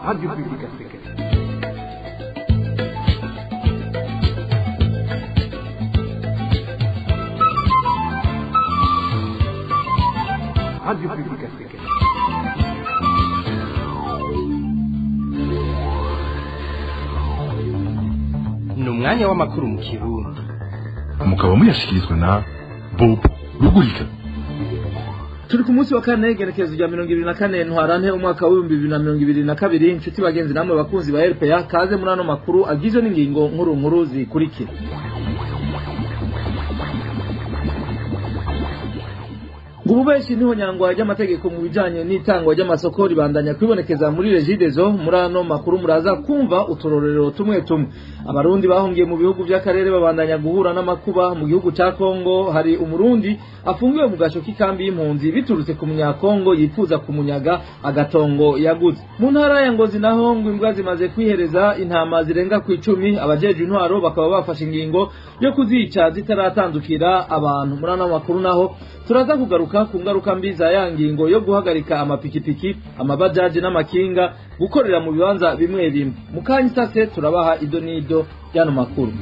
Radio Publique Africaine. Radio Publique Africaine. Ni umwanya w'amakuru mu Kirundi. Mukaba muyashyikirizwa na Bob Rugurika. Turi ku munsi wa kane, igenekerezo rya 24 Ntwarante umwaka w'2022. Inshuti bagenzi namwe bakunzi ba RPA, kaze muri ano makuru agizwe n'ingingo nkuru nkuru zikurikira. Ububeshi niho nyangwa ry'amategeko mu bijanye n'itangwa ry'amasoko ribandanya kwibonekeza muri Regideso. Muri ano makuru muraza kumva uturorero tumwe tumwe. Abarundi bahungiye mu bihugu by'akarere babandanya guhura n'amakuba. Mu gihugu ca Kongo hari umurundi afungiwe mu gasho k'ikambi y'impunzi biturutse ku munyakongo yifuza kumunyaga agatongo yaguze. Mu ntara ya Ngozi naho ngo imbwa zimaze kwihereza intama zirenga ku 10, abajejwe intwaro bakaba bafashe ingingo yo kuzica zitaratandukira abantu. Muri ano makuru naho turaza kugaruka ku ngaruka mbi za ya ngingo yo guhagarika amapikipiki, amabajaji n'amakinga gukorera mu bibanza bimwe bimwe. Mukanya isase turabaha ido n'ido y'ano makuru.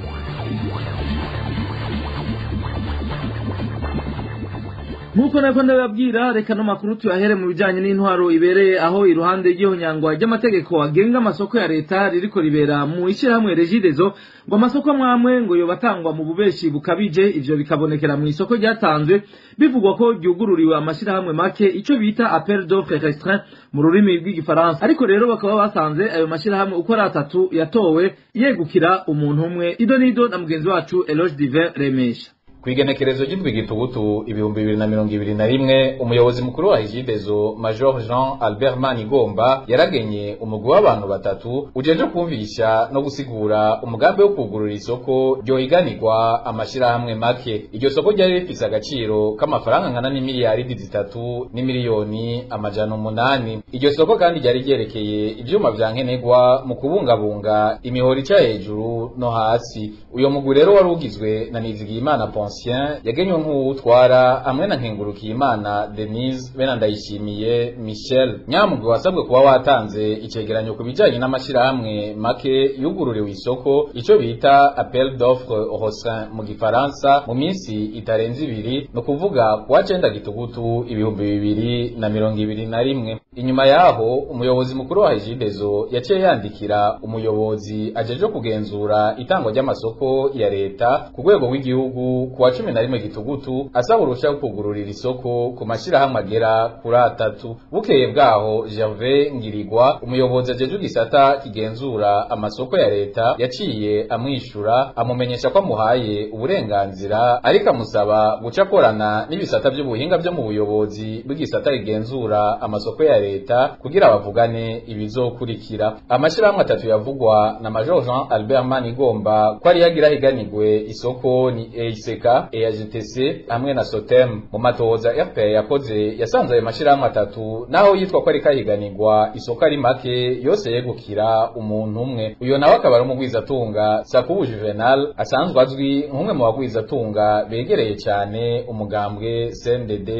Nkuko nako ndababwira, reka no makuru tuyahere mu bijanye n'intwaro ibereye, aho iruhande y'ihonyangwa ry'amategeko agenga amasoko ya leta ririko ribera mu ishyirahamwe Regideso, ngo amasoko amwamwe ngo yobatangwa mu bubeshi bukabije. Ivyo bikabonekera mu isoko ryatanzwe bivugwa ko ryugururiwe amashyirahamwe make, ico bita appel d'offre restreint mu rurimi rw'igifaransa. Ariko rero bakaba basanze ayo mashyirahamwe uko ari atatu yatowe yegukira umuntu umwe. Ido nido na mugenzi wacu Eloge Divin Remesha. Kw'igenekerezo ry'indwi Gitugutu 2021, umuyobozi mukuru wa Regideso, Major Jean Albert Manigomba, yaragenye umugwi w'abantu batatu ujeje kumvisha no gusigura umugambi wo kugurura isoko ryohiganirwa amashirahamwe make. Iryo soko ryari rifise agaciro k'amafaranga angana n'imiliyaridi 3 n'imiliyoni 800. Iryo soko kandi ryari ryerekeye ivyuma vya nkenerwa mu kubungabunga imihoro ica hejuru no hasi. Uyo mugwi rero wari ugizwe na Nizigiyimana Ancien yagenywe nk'uwutwara, hamwe na Nkengurukiyimana Denise bena Ndayishimiye Michel. Nyamugwi wasabwe kuba watanze icegeranyo ku bijanye n'amashirahamwe make yugururiwe isoko, ico bita appel d'offre restreint mu gifaransa, mu minsi itarenze ibiri, no kuvuga kuwa 9 Gitugutu 2021. Inyuma yaho umuyobozi mukuru wa Regideso yaciye yandikira umuyobozi ajeje kugenzura itangwa ry'amasoko ya leta ku rwego rw'igihugu kuwa 11 Gitugutu, asaba uruhushya rwo kugururira isoko ku mashirahamwe agera kuri atatu. Bukeye bwaho, Gervais Ngirigwa, umuyobozi ajejwe igisata kigenzura amasoko ya leta, yaciye amwishura amumenyesha ko amuhaye uburenganzira, ariko amusaba guca akorana n'ibisata by'ubuhinga byo mu buyobozi bw'igisata kigenzura amasoko ya leta kugira bavugane ibizokurikira. Amashirahamwe atatu yavugwa na Major Jean Albert Manigomba ko ari yagira higanirwe isoko ni EICK, EAGTC hamwe na Sotem. Mu matohoza RPA yakoze, yasanze ayo mashirahamwe atatu, naho yitwa ko ari kahiganirwa isoko, ari make, yose yegukira umuntu umwe. Uyo nawe akaba ari umugwizatunga Sakubu Juvenal, asanzwe azwi nk'umwe mu bagwizatunga begereye cyane umugambwe CNDD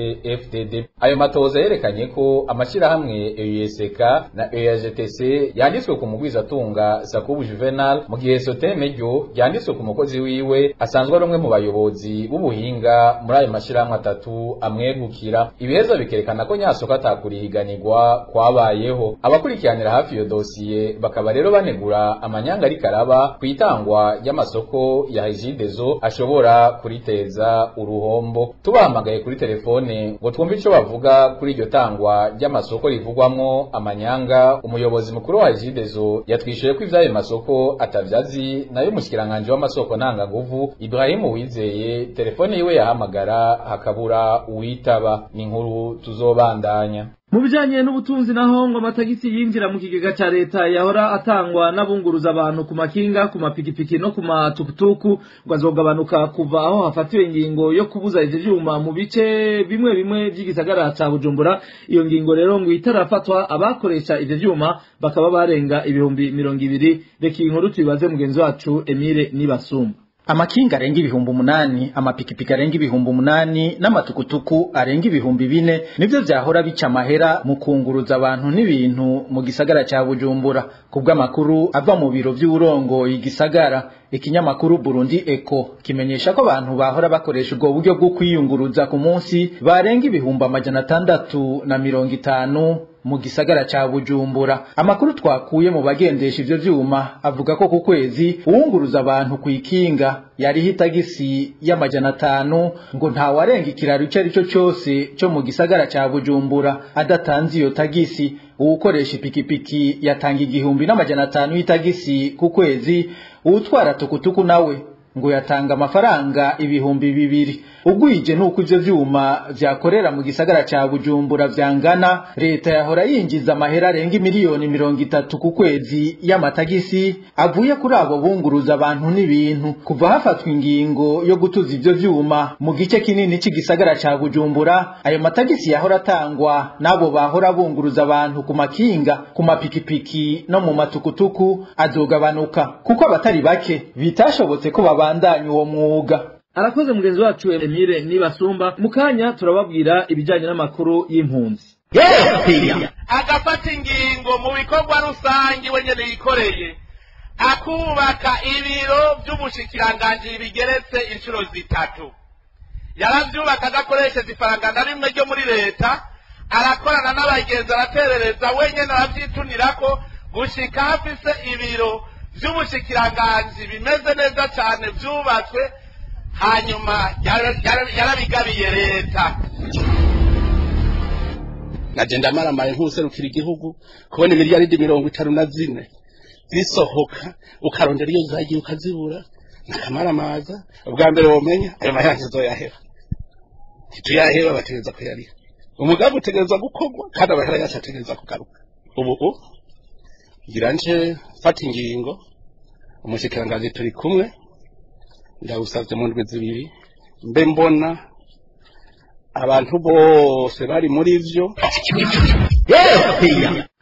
FDD. Ayo matohoza yerekanye ko amashirahamwe EUSK na EAGTC yanditswe ku mugwizatunga Sakubu Juvenal, mu gihe Sotem ryo ryanditswe ku mukozi wiwe asanzwe ari umwe mu bayobozi b'ubuhinga muri ayo mashirahamwe atatu amwegukira. Ibiheza bikerekana ko nyasoko atakurihiganirwa kwabayeho. Abakurikiranira hafi iyo dosiye bakaba rero banegura amanyanga ariko araba ku itangwa ry'amasoko ya Regideso ashobora kuriteza uruhombo. Tubahamagaye kuri telefone ngo twumve ico bavuga kuri iryo tangwa ry'amasoko rivugwamwo amanyanga, umuyobozi mukuru wa Regideso yatwishuye ko ivyayo masoko atavyazi, nayo umushikiranganje w'amasoko ntanganguvu Ibrahim Uwizeye telefone yiwe yahamagara hakabura uwitaba. Ni inkuru tuzobandanya. Mu bijanye n'ubutunzi naho, ngo amatagisi yinjira mu kigega ca leta yahora atangwa n'abunguruza abantu ku makinga, ku mapikipiki no ku matukutuku ngo azogabanuka kuva aho hafatiwe ingingo yo kubuza ivyo vyuma mu bice bimwe bimwe vy'igisagara ca Bujumbura. Iyo ngingo rero ngo itarafatwa, abakoresha ivyo vyuma bakaba barenga 20,000. Reka iyi nkuru tuyibaze mugenzi wacu Emile Nibasumba. Amakinga arenga 8,000, amapikipiki arenga 8,000 n'amatukutuku arenga 4,000 nivyo vyahora bica amahera mu kunguruza abantu n'ibintu mu gisagara ca Bujumbura. Kubw'amakuru ava mu biro vy'urongoye igisagara, ikinyamakuru Burundi Echo kimenyesha ko abantu bahora bakoresha ubwo buryo bwo kwiyunguruza ku munsi barenga 650,000 mu gisagara ca Bujumbura. Amakuru twakuye mu bagendesha ivyo vyuma avuga ko ku kwezi uwunguruza abantu kwikinga yari hitagisi y'500, ngo nta warenga ikiraro ico ari cyo cyose cyo mu gisagara ca Bujumbura adatanze iyo tagisi. Uwukoresha ipikipiki yatanga 1,500 y'itagisi ku kwezi, uwutwara tukutuku nawe ngo yatanga amafaranga 2,000. Ugwije nuko ivyo vyuma vyakorera mu gisagara ca Bujumbura vyangana, leta yahora yinjiza amahera arenga 30 miliyoni ku kwezi y'amatagisi avuye kuri abo bunguruza abantu n'ibintu. Kuva hafatwa ingingo yo gutuza ivyo vyuma mu gice kinini c'igisagara ca Bujumbura, ayo matagisi yahora atangwa n'abo bahora bunguruza abantu ku makinga, ku mapikipiki no mu matukutuku azogabanuka, kuko abatari bake bitashobotse ko babandanya uwo mwuga. Arakoze mugenzi wacu Emile Nibasumba. Mukanya turababwira ibijanye n'amakuru y'impunzi. Agafata ingingo mu bikorwa rusangi wenyene yikoreye, akubaka ibiro vy'ubushikiranganji bigeretse inshuro 3. Yaravyubaka adakoresheje ifaranga na rimwe ryo muri leta, arakorana n'abagenzi, araterereza wenyene, aravyitunirako gushika afise ibiro vy'ubushikiranganji bimeze neza cane vyubatswe, hanyuma yarabigabiye leta. Nagenda maramaye nk'userukira igihugu kubona miliyaridi 34 zisohoka, ukarondera iyo zagiye ukazibura, nakamaramaza. Ubwa mbere womenya ayo mahera ntizoyaheba, ntituyaheba, bategereza kuyariha. Umugambi utegereza gukorwa kandi amahera yacu ategereza kugaruka. Ubu ngira nje mfata ingingo, umushikiranganji turi kumwe, ndawusavye mu ndwi 2 mbe mbona abantu bose bari muri vyo.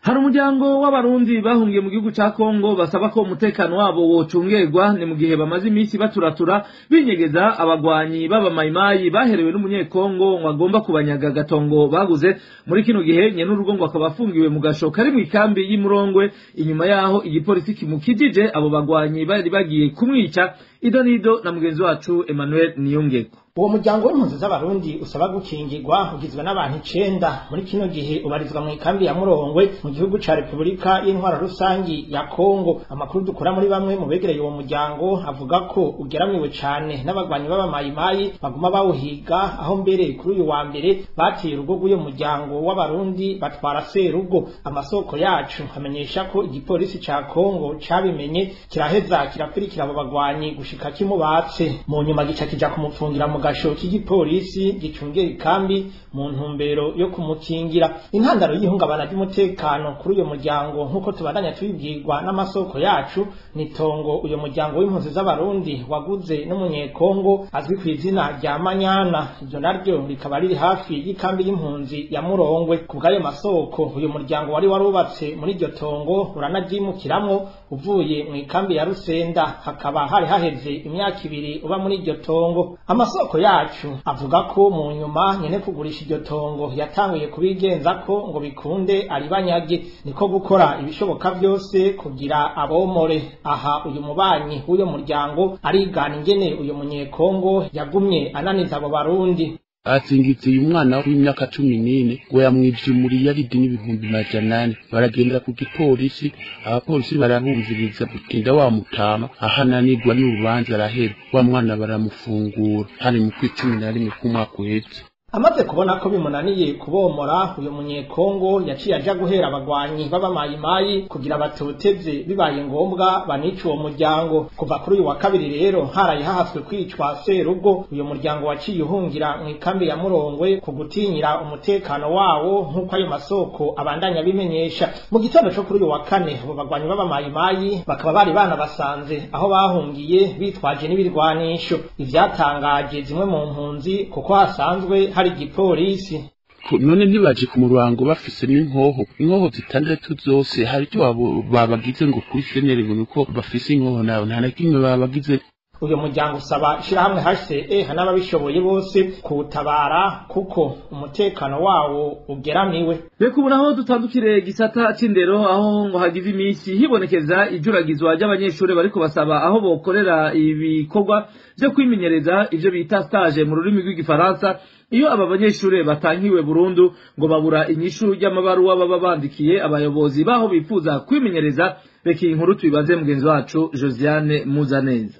Hari umuryango w'abarundi bahungiye mu gihugu ca Kongo basaba ko umutekano wabo wocungerwa. Ni mu gihe bamaze iminsi baturatura binyegeza abagwanyi b'abamayimayi baherewe n'umunyekongo ngo agomba kubanyaga gatongo baguze. Muri kino gihe nyene urugo ngo akaba afungiwe mu gasho kari mu ikambi y'Imurongwe, inyuma yaho igipolisi kimukijije abo bagwanyi bari bagiye kumwica. Idonido na mugenzi wacu Emmanuel Niyongeko. Uwo muryango w'impunzi z'abarundi usaba gukingirwa ugizwe n'abantu 9. Muri kino gihe ubarizwa mu ikambi ya Murongwe mu gihugu ca Republika y'Intwara Rusangi ya Kongo. Amakuru dukora muri bamwe mu begereye uwo muryango avuga ko ugeramiwe cane n'abagwanyi b'abamayimayi baguma bawuhiga, aho mbere kuri uyu wa mbere bateye urugo rw'uyo muryango w'abarundi batwara serugo. Amasoko yacu amenyesha ko igipolisi ca Kongo cabimenye kiraheza kirakurikira abo bagwanyi gushika kimubatse, mu nyuma gica kija kumupfungira mu gasho k'igipolisi gicungera ikambi mu ntumbero yo kumukingira. Intandaro y'ihungabana ry'umutekano kuri uyo muryango, nk'uko tubandanya tubibwirwa n'amasoko yacu, ni tongo uyo muryango w'impunzi z'abarundi waguze n'umunyekongo azwi ku izina rya Manyana. Iryo naryo rikaba riri hafi y'ikambi y'impunzi ya Murongwe. Ku bw'ayo masoko, uyu muryango wari warubatse muri iryo tongo uranaryimukiramwo uvuye mu ikambi ya Rusenda, hakaba hari haheze imyaka 2 uba muri iryo tongo. Amasoko yacu avuga ko mu nyuma nyene kugurisha iryo tongo yatanguye kubigenza ko ngo bikunde aribanyage, niko gukora ibishoboka byose kugira abomore. Aha uyu mubanyi w'uyo muryango arigana ingene uyu munyekongo yagumye ananiza abo barundi. Atsingitse umwana w'imyaka 14 ngo yamwivye umuriyaridi n'400,000. Baragenda ku gipolisi, abapolisi barahumviriza gutinda wa mutama ahananirwa n'urubanza araheba, wa mwana baramufungura hari mu kwi 11 k'umwaka uheze. Amaze kubona ko bimunaniye kubomora, uyu munyekongo yaciye aja guhera abagwanyi b'abamayimayi kugira batoteze, bibaye ngombwa banica uwo muryango. Kuva kuri uyu wa kabiri rero haraye hahaswe kwicwa serugo, uyu muryango waciye uhungira mu ikambi ya Murongwe ku gutinyira umutekano wawo, nk'uko ayo masoko abandanya abimenyesha. Mu gitondo co kuri uyu wa kane abo bagwanyi b'abamayimayi bakaba bari banabasanze aho bahungiye bitwaje n'ibirwanisho, ivyatangaje zimwe mu mpunzi kuko hasanzwe hari igipolisi. None ntibaje ku murango bafise n'inkoho, inkoho 6 zose, hari icyo babagize ngo kuri senere ngo nuko bafise inkoho nabo nta na kimwe babagize. Uyo muryango usaba ishirahamwe HCE n'ababishoboye bose kuwutabara kuko umutekano wawo ugeramiwe. Reka ubu naho dutandukire gisata c'indero, aho ngo hagize iminsi hibonekeza ijuragizwa ry'abanyeshuri bariko basaba aho bokorera ibikorwa vyo kwimenyereza, ivyo bita stage mu rurimi rw'igifaransa. Iyo aba banyeshuri batankiwe burundu, ngo babura inyishu y'amabaruwa baba bandikiye abayobozi baho bifuza kwimenyereza. Reka iyi nkuru tubibaze mugenzi wacu Josiane Muzaneza.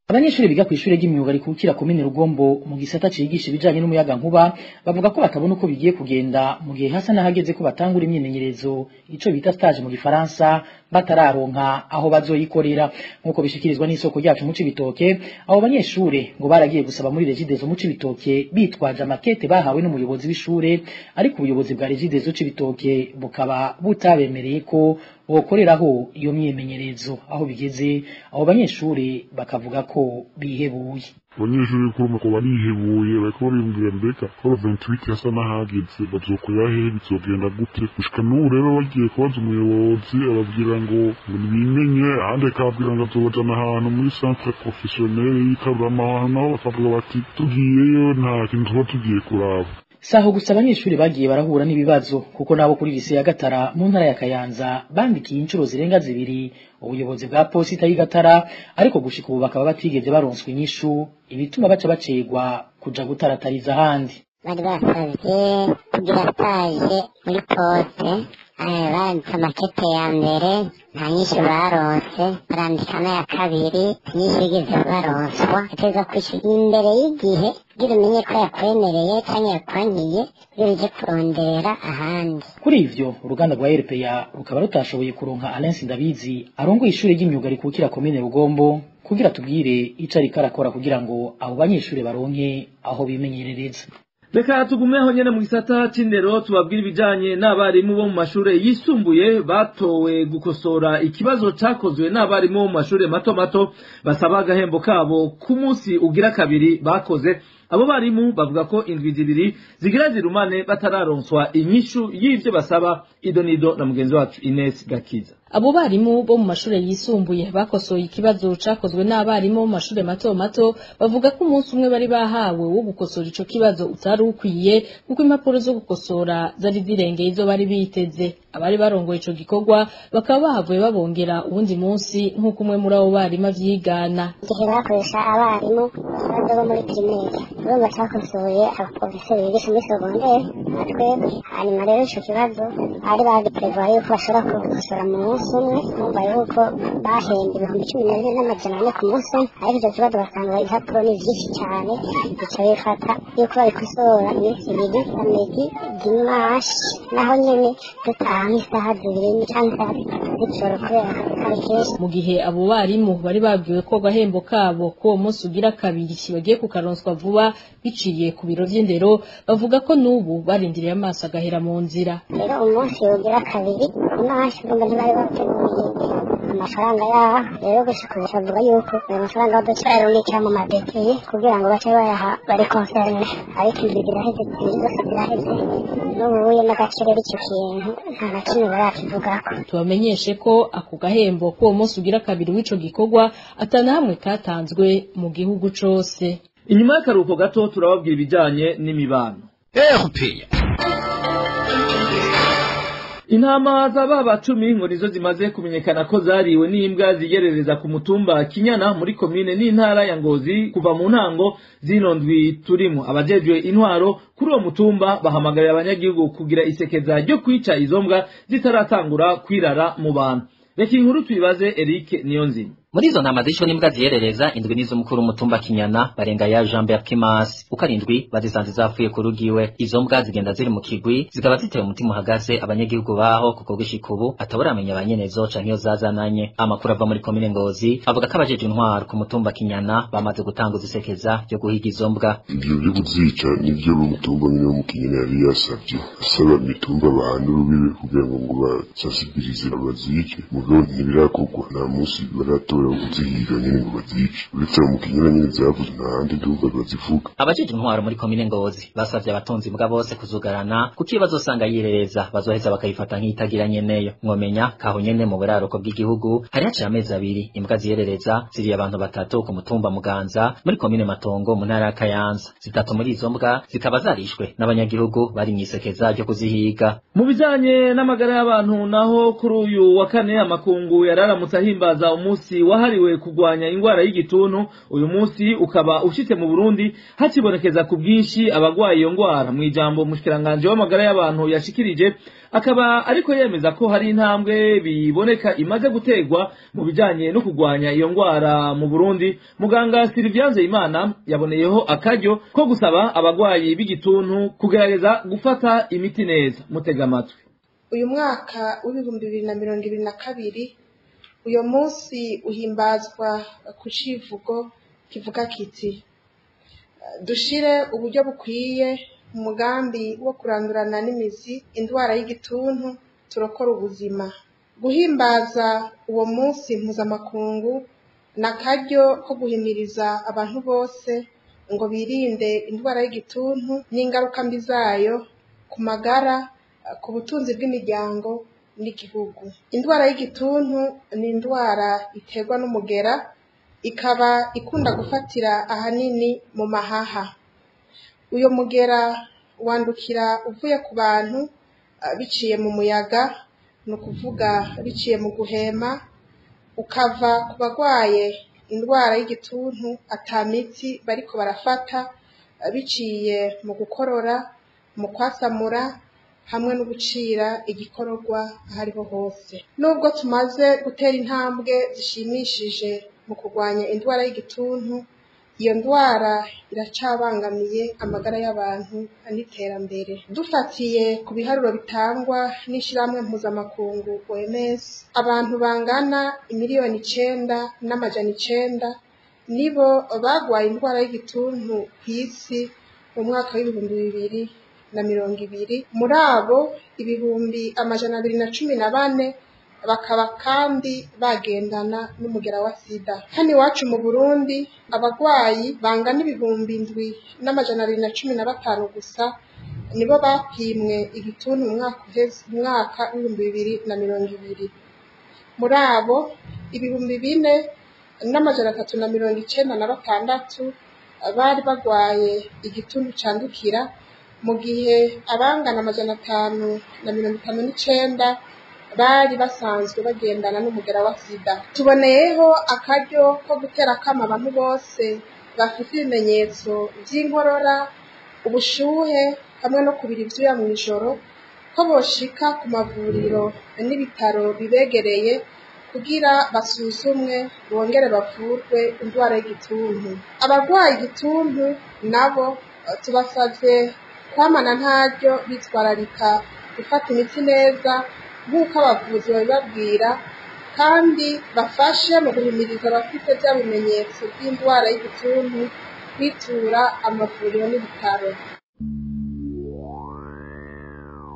Abanyeshuri biga kw'ishure ry'imyuga rikukira komine Rugombo mu gisata cigisha ibijanye n'umuyaga nkuba bavuga ko batabona uko bigiye kugenda mu gihe hasa n'ahageze ko batangura imyimenyerezo, ico bita stage mu gifaransa, batararonka aho bazoyikorera. Nk'uko bishikirizwa n'isoko ryacu mu Cibitoke, abo banyeshure ngo baragiye gusaba muri Regideso mu Cibitoke bitwaje amakete bahawe n'umuyobozi w'ishure, ariko ubuyobozi bwa Regideso Cibitoke bukaba butabemereye ko bokoreraho iyo myimenyerezo. Aho bigeze, abo banyeshure bakavuga ko bihebuye. Abanyeshuri kurumva ko barihebuye, bariko bariyumvira mbega ko 28 hasa n'ahageze, bazokorera hehe, bizogenda gute? Gushika n'ubu rero bagiye kubaza umuyobozi, ababwira ngo nibimenye, ahandi akababwira ngo azobajana ahantu muri centre professionnel y'ikarurama, ahantu naho bakavuga bati tugiyeyo nta kintu tuba tugiye kuraba. Saho gusa abanyeshuri bagiye barahura n'ibibazo, kuko nabo kuri lycée ya Gatara mu ntara ya Kayanza bandikiye inshuro zirenga zibiri ubuyobozi bwa posita y'i Gatara, ariko gushika ubu bakaba batigeze baronswa inyishu, ibituma baca bacegwa kuja gutaratariza ahandi. Bari basavye kugira stage muri poste, baranditse amakete ya mbere, nta nyinshi baronse. Barandika n'aya kabiri, nta nyinshi bigeze baronswa. Ategerezwa kwishyura imbere y'igihe kugira umenye ko yakwemereye canke yakwankiye, kugira uje kurondera ahandi. Kuri ivyo, uruganda rwa RPA rukaba rutashoboye kuronka Alain Sindabizi arongoye ishure ry'imyuga rikukira komine Rugombo kugira tubwire ico ariko arakora kugira ngo abo banyeshure baronke aho bimenyerereza. Reka tugumeho nyene mu gisata c'indero, tubabwire ibijanye n'abarimu bo mu mashure yisumbuye batowe gukosora ikibazo cakozwe n'abarimu bo mu mashure mato mato, basaba agahembo kabo ku munsi ugira kabiri bakoze. Abo barimu bavuga ko indwi 2 zigira zirumane batararonswa inyishu y'ivyo basaba. Idonido na mugenzi wacu Ines Gakiza. Abo barimu bo mu mashure yisumbuye bakosoye ikibazo cakozwe n'abarimu bo mu mashure mato mato bavuga ko umunsi umwe bari bahawe wo gukosora ico kibazo utari ukwiye, kuko impapuro zo gukosora zari zirengeye izo bari biteze. Abari barongoye ico gikorwa bakaba bahavuye babongera uwundi munsi, nk'uko umwe muri abo barimu avyigana. Igihe bakoresha abarimu ikibazo bo muri primaire, urumva cakosoye abaprofeseri bigisha muri secondaire nka twebwe. Hanyuma rero ico kibazo bari bagiprevoye yuko bashobora kubikosora mu munsi umwe. Urumva yuko bahembwa 14,400 ku munsi umwe, ariko icyo kibazo basanga ibipapuro ni vyinshi cane, bica bifata yuko babikosora iminsi ibiri, samedi, dimanche, naho nyene dutaha nk'isaha 2 canke isaha 3 z'ijoro kubera kari kenshi. Mu gihe abo barimu bari babwiwe ko agahembo kabo k'uwo munsi ugira kabiri bagiye kukaronswa vuba biciye ku biro vy'indero, bavuga ko n'ubu barindiriye amaso agahera mu nzira. Rero umunsi ugira kabiri dimanche, urumva ntibari bateguye amafaranga yaho. Rero gushika ubu bavuga yuko ayo mafaranga badoca bayarungikira mu mabeteye kugira ngo bace bayaha bari concernés, ariko indwi ziraheze, 2 zose ziraheze, n'ubuye n'agacerere ico kintu nta na kimwe barakivugako. Tubamenyeshe ko ako gahembo k'uwo munsi ugira kabiri w'ico gikorwa atana hamwe katanzwe mu gihugu cose. Inyuma y'akaruhuko gato turababwira ibijanye n'imibano. RPA. Intama za baba 10 ngo nizo zimaze kumenyekana ko zariwe n'imbwa zigerereza ku mutumba Kinyana muri komine n'intara ya Ngozi kuva mu ntango zino ndwi turimo. Abajejwe intwaro kuri uwo mutumba bahamagarira abanyagihugu kugira isekeza ryo kwica izo mbwa zitaratangura kwirara mu bantu. Reka inkuru tuyibaze Eric Niyonzima. Muri izo ntama zishwe n'imbwa ziyerereza, indwi nizo mukuru mutumba Kinyana barenga ya Jean Berkimas, uko arindwi bazisanze zapfuye ku rugiwe. Izo mbwa zigenda ziri mu kigwi, zikaba ziteye umutima uhagaze abanyagihugu baho, kuko gushika ubu ataburamenya abanyenezo canke iyo zazananye. Amakuru ava muri komine Ngozi avuga ko abajeje intwaro ku mutumba Kinyana bamaze gutanga isekeza ryo guhiga izo mbwa. Ivyo vyo kuzica nivyo n'umutumba nyene wo mu Kinyana yari yasavye, asaba imitumba bahana urubibe kugira ngo basensibilize bazice, mugabo ntibirakorwa, nta munsi baratora. barashobora kuzihiga nyene ngo bazice. Uretse mu Kinyana nyene zavuze, ntahandi ndumva bazivuga. Abajejwe intwaro muri komine Ngozi basavye abatunzi imbwa bose kuzugarana, kuko iyo bazosanga yirereza bazoheza bakayifata nk'itagira nyeneyo. Mwomenya kaho nyene mu buraruko bw'igihugu hari haciye amezi 2 imbwa ziyerereza ziriye abantu 3 ku mutumba Muganza muri komine Matongo mu ntara ya Kayanza. 3 muri izo mbwa zikaba zarishwe n'abanyagihugu bari mwisekeza ryo kuzihiga. Mu bijanye n'amagara y'abantu naho, kuri uyu wa kane amakungu yararamutse ahimbaza umunsi wahariwe kugwanya ingwara y'igituntu. Uyu munsi ukaba ushitse mu Burundi hakibonekeza ku bwinshi abagwaye iyo ngwara. Mu ijambo umushikiranganje w'amagara y'abantu yashikirije, akaba ariko yemeza ko hari intambwe biboneka imaze gutegwa mu bijanye no kugwanya iyo ngwara mu Burundi. Muganga Sylvain Nzeyimana yaboneyeho akaryo ko gusaba abagwayi b'igituntu kugerageza gufata imiti neza. Mutega amatwi. Uyu mwaka w'2022, uyu munsi uhimbazwa ku civugo kivuga kiti: "Dushire uburyo bukwiye mu mugambi wo kurandurana n'imizi indwara y'igituntu, turokora ubuzima." Guhimbaza uwo munsi mpuzamakungu ni akaryo ko guhimiriza abantu bose ngo birinde indwara y'igituntu n'ingaruka mbi zayo ku magara, ku butunzi bw'imiryango n'igihugu. Indwara y'igituntu ni indwara iterwa n'umugera, ikaba ikunda gufatira ahanini mu mahaha. Uyo mugera wandukira uvuye ku bantu biciye mu muyaga, ni ukuvuga biciye mu guhema, ukava ku bagwaye indwara y'igituntu ata miti bariko barafata, biciye mu gukorora, mu kwasamura hamwe no gucira igikororwa ahariho hose. Nubwo tumaze gutera intambwe zishimishije mu kurwanya indwara y'igituntu, iyo ndwara iracabangamiye amagara y'abantu n'iterambere. Dufatiye ku biharuro bitangwa n'ishirahamwe mpuzamakungu OMS, abantu bangana 9,900,000 nibo bagwaye indwara y'igituntu kw'isi mu mwaka w'2020. Muri abo, 214,000 bakaba kandi bagendana n'umugera wa sida. Hano iwacu mu Burundi, abagwayi bangana 7,215 gusa nibo bapimwe igituntu mu mwaka uheze, mu mwaka w'2020. Muri abo, 4,396 bari bagwaye igituntu candukira, mu gihe abangana 559 bari basanzwe bagendana n'umugera wa sida. Tuboneyeho akaryo ko gutera akamo abantu bose bafite ibimenyetso vy'inkorora, ubushuhe hamwe no kubira ivyuya mw'ijoro, ko boshika ku mavuriro n'ibitaro bibegereye kugira basuzumwe bongere bavurwe indwara y'igituntu. Abagwaye igituntu nabo tubasavye kwamana ntaryo bitwararika gufata imiti neza nk'uko abavuzi babibabwira, kandi bafashe mu guhimiriza abafite bya bimenyetso by'indwara y'igituntu kwitura amavuriro n'ibitaro.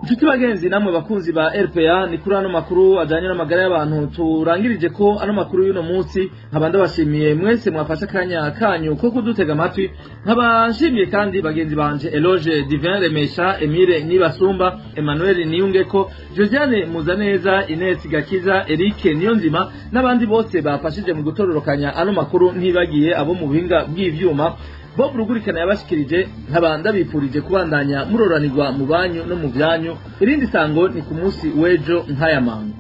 Inshuti bagenzi namwe bakunzi ba RPA, ni kuri ano makuru ajanye n'amagara y'abantu turangirije ko ano makuru y'uno munsi. Nkaba ndabashimiye mwese mwafashe akanya kanyu ko kudutega amatwi. Nkaba nshimiye kandi bagenzi banje Eloge Divin Remesha, Emile Nibasumba, Emmanuel Niyungeko, Josiane Muzaneza, Ines Gakiza, Eric Niyonzima n'abandi bose bafashije mu gutororokanya ano makuru, ntibagiye abo mu buhinga bw'ivyuma. Bob Rugurikana yabashikirije, nkaba ndabipfurije kubandanya muroranirwa mu banyu no mu byanyu. Irindi sango ni ku munsi w'ejo nk'aya mango.